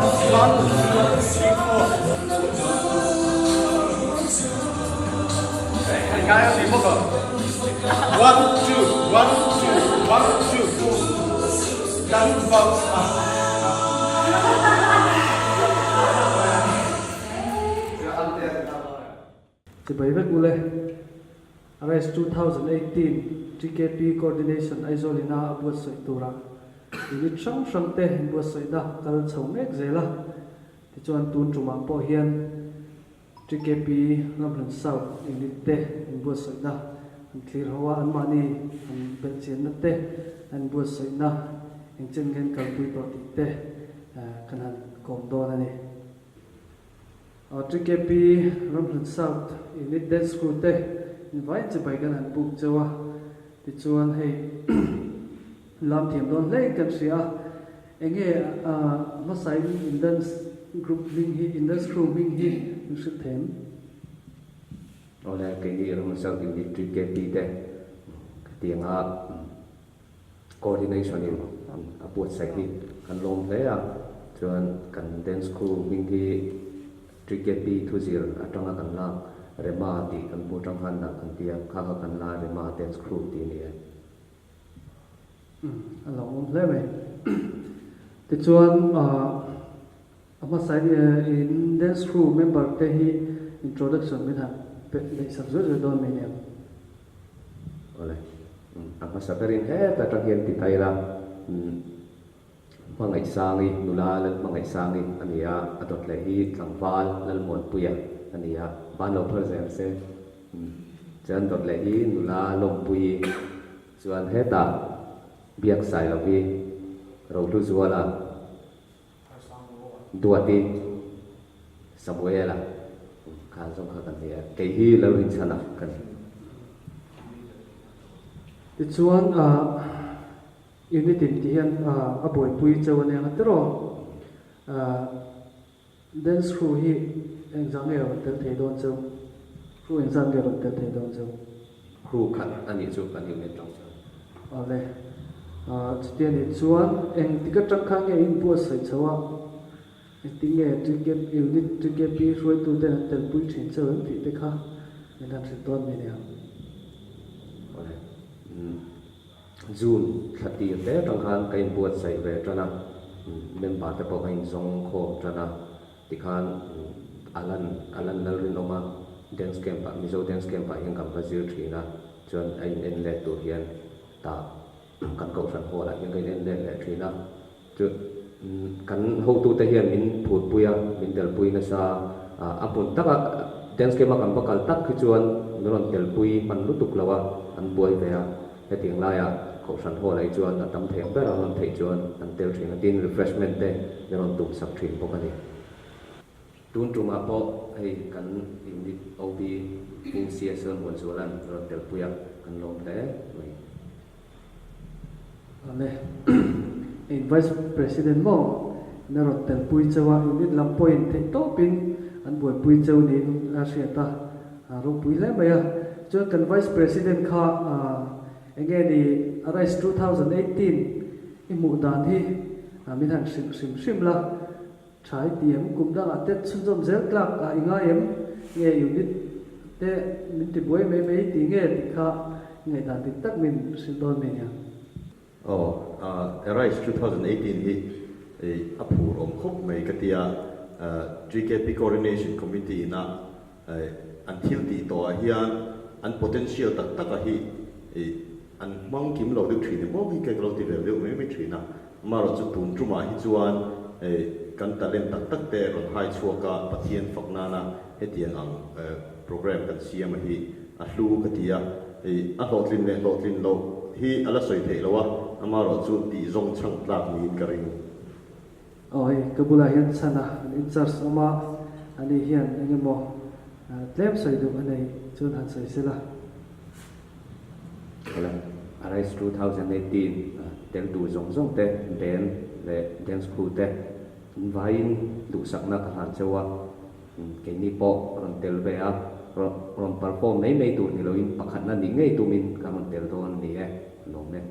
One, two, three, four. One, two, one, two, one, two. Dance box. Chibai vek ule. Arise 2018 TKP Coordination Aizawl ina a buatsaih tura unit hrang hrang te inbuatsaihna kal chho mek zel a. Tichuan tun tumah pawh hian TKP Ramhlun South unit te inbuatsaihna an thlir ho a, anmahni an belhchianna te an inbuatsaihna engchen nge an kalpui tawh tih te kan han kawm dawn a ni. TKP Ramhlun South Unit Dance Crew te invai chibai kan han buk cheu a, tichuan hei lam thiam dawn hle in kan hria a, enge hmasa in in dance group hming hi, in dance crew hming hi in hrilh thei em? Awle, keini Ramhlun South Unit TKP te khatianga Coordination in a buatsaih hi kan lawm hle a, chuan kan dance crew hming hi TKP thuzir atanga kan lak Rema tih kan hmuh atang khan dah kan ti a, kha kha kan la Rema dance crew tih a ni e. Umm a lo awm hle mai. Tichuan a hmasa in dance crew member te hi introduction min han pe neih sak zuai zuai dawn mai nia. Awle, a hmasa berin heta tang hian ti ta ila, Hmangaihsangi, nula Lalhmangaihsangi a ni a, a dawt leh hi tlangval Lalmuanpuia a ni a, ban lo phar zel se. Chuan dawt leh hi nula Lawmpuii, chuan hetah Biaksailovi, Rohluzuala, Duati, Samuela khan zawng kha kan ni a, kei hi Lalrinchhana ka ni. Tichuan unit in ti hian a buaipui cheu a nia nga tiraw? Dance crew hi engzah nge rawn tel thei dawn cheu? Crew engzat nge rawn tel thei dawn cheu? Crew khat a nih chu kan unit tang chuan. Awle. Chutia nih chuan engtik atang kha nge in buatsaih chho a? Engtik nge TKP unit TKP hruaitu ten an telpui thin cheu em tih te kha min han hrilh dawn mi nia. Awle. June thla tir te atang khan ka inbuatsaih ve tan a, member te pawh ka inzawng khawm tan a, tikhan Alan Alan Lalrinawma dance camp ah Mizo dance camp ah hian kan va zir thin a, chuan a in en let tur hian tah kan kohhran hall ah hian ka in en let leh thin a, chu kan hotute hian min phutpui a, min telpui nasa a, a hmun taka dance camp a kan va kal tak hi chuan min rawn telpui hman lutuk lo a, an buai ve a. Hetiang laia Kohhran Hall ah hi chuan a tam thei ang ber a rawn theih chuan an tel thin a, tin refreshment te min rawn tum sak thin bawk a ni. Tun tumah pawh hei kan unit OB Pu CSL Muanzuala'n rawn telpui a, kan lawm hle mai. Awle, in Vice President maw in a rawn telpui cheu a, unit lam pawhin theih tawpin an buaipui cheu niin a hriat a. A ropui hle mai a. Chuan kan Vice President kha enge ni Arise 2018 i hmuh dan hi min han hrilh hrim hrim la. Tha i ti em? Kum dangah te chhunzawm zel tlak ah i ngai em? Nge unit te min ti buai mai mai ti nge tih kha i ngaihdan dik tak min hrilh dawn mai nia. Aw, Arise 2018 hi a phur awm khawp mai ka tia. GKP Coordination Committee ina an thil tih tawhah hian an potential tak taka hi an hmang kim lo deuh thin emaw hi ka lo ti ve deuh mai mai thin a. Amaherawhchu tun tumah hi chuan kan talent tak tak te rawn hai chhuak a, Pathian fak nana hetiang ang program kan siam a hi a hlu ka ti a. A hlawhtlin leh hlawhtlin loh hi a la sawi theih lo a, amaherawhchu tih zawng chhang tlak niin ka ring. Aw hei ka bulah hian chhan a, an in charge awm a, ani hian eng emaw tlem sawi duh a nei chuan han sawi sela. Awle, Arise 2018 tel duh zawng zawng te, band leh dance crew te an vaiin duhsakna ka hlan cheu a, keini pawh rawn tel ve a, rawn perform mai mai tur ni loin pakhatna nih ngei tumin ka rawn tel dawn a ni e, lawm e.